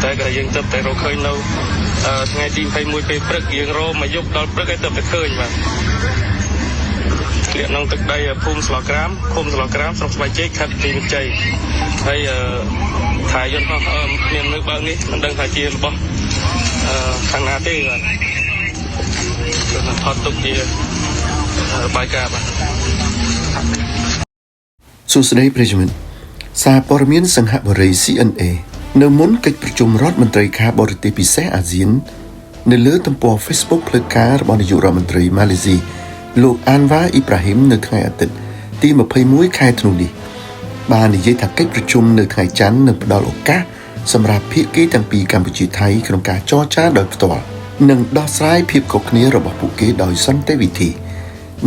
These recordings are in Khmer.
តែក៏យើងទៅតែរកឃើញនៅថ្ងៃទី21ពេលព្រឹកយើងរកមកយប់ដល់ព្រឹកឯទៅតែឃើញបាទធ្លាក់ក្នុងទឹកដីភូមិស្លក្រាមឃុំស្លក្រាមស្រុកស្វាយជែកខេត្តទីមានជ័យហើយថាយន្តហោះមាននៅបើកនេះមិនដឹងថាជារបស់ខាងណាទេបាទគឺនឹងថតទុកជាបាយការបាទ សួស្តីប្រិយមិត្តសារព័ត៌មានសង្ហបុរី CNA នៅមុនកិច្ចប្រជុំរដ្ឋមន្ត្រីការបរទេសពិសេសអាស៊ាននៅលើទំព័រ Facebook ផ្លូវការរបស់នាយករដ្ឋមន្ត្រីម៉ាឡេស៊ីលោកអានវ៉ាអ៊ីប្រាហ៊ីមនៅថ្ងៃអាទិត្យទី21ខែធ្នូនេះបាននិយាយថាកិច្ចប្រជុំនៅថ្ងៃច័ន្ទនឹងផ្ដល់ឱកាសសម្រាប់ភាគីទាំងពីរកម្ពុជាថៃក្នុងការចរចាដោយផ្ទាល់និងដោះស្រាយភាពខុសគ្នារបស់ពួកគេដោយសន្តិវិធី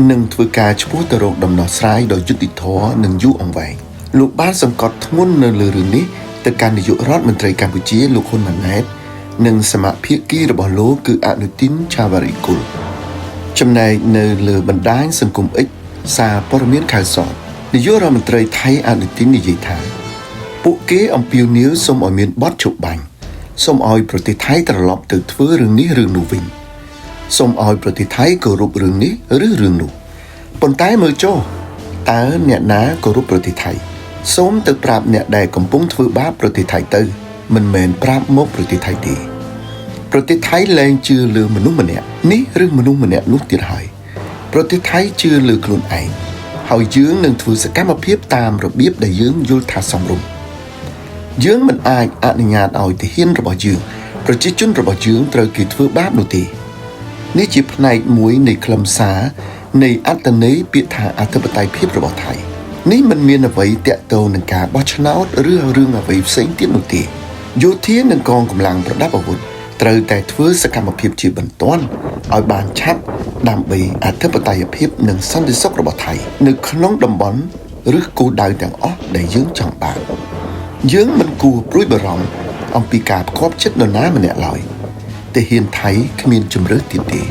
និងធ្វើការឆ្ពោះទៅរកដំណោះស្រាយដោយយុត្តិធម៌និងយូរអង្វែងលោកបានសង្កត់ធ្ងន់នៅលើរឿងនេះទៅកាន់នាយករដ្ឋមន្ត្រីកម្ពុជាលោកហ៊ុនម៉ាណែតនិងសមាភាគីរបស់លោកគឺអនុទីនឆាវ៉ារីគុលចំណែកនៅលើបណ្ដាញសង្គម X សារព័ត៌មានខៅសតនាយករដ្ឋមន្ត្រីថៃអនុទីននិយាយថា ពួកគេអំពាវនាវសូមឲ្យមានបទឈប់បាញ់សូមឲ្យប្រទេសថៃត្រឡប់ទៅធ្វើរឿងនេះរឿងនោះវិញសូមឲ្យប្រទេសថៃគោរពរឿងនេះឬរឿងនោះប៉ុន្តែមើលចុះតើអ្នកណាគោរពប្រទេសថៃសូមទៅប្រាប់អ្នកដែលកំពុងធ្វើបាបប្រទេសថៃទៅមិនមែនប្រាប់មកប្រទេសថៃទេប្រទេសថៃលែងជឿលើមនុស្សម្នាក់នេះឬមនុស្សម្នាក់នោះទៀតហើយប្រទេសថៃជឿលើខ្លួនឯងហើយយើងនឹងធ្វើសកម្មភាពតាមរបៀបដែលយើងយល់ថាសមរម្យ យើងមិនអាចអនុញ្ញាតឲ្យទាហានរបស់យើងប្រជាជនរបស់យើងត្រូវគេធ្វើបាបនោះទេនេះជាផ្នែកមួយនៃខ្លឹមសារនៃអត្ថន័យពាក្យថាអធិបតេយ្យភាពរបស់ថៃនេះមិនមានអ្វីតាក់ទងនឹងការបោះឆ្នោតឬរឿងអ្វីផ្សេងទៀតនោះទេយោធានិងកងកម្លាំងប្រដាប់អាវុធត្រូវតែធ្វើសកម្មភាពជាបន្ទាន់ឲ្យបានឆាប់ដើម្បីអធិបតេយ្យភាពនិងសន្តិសុខរបស់ថៃនៅក្នុងតំបន់ឬគោលដៅទាំងអស់ដែលយើងចង់បាន យើងមិនគួរព្រួយបារម្ភអំពីការផ្គាប់ចិត្តនរណាម្នាក់ឡើយទាហានថៃគ្មានជំរើសទៀតទេ។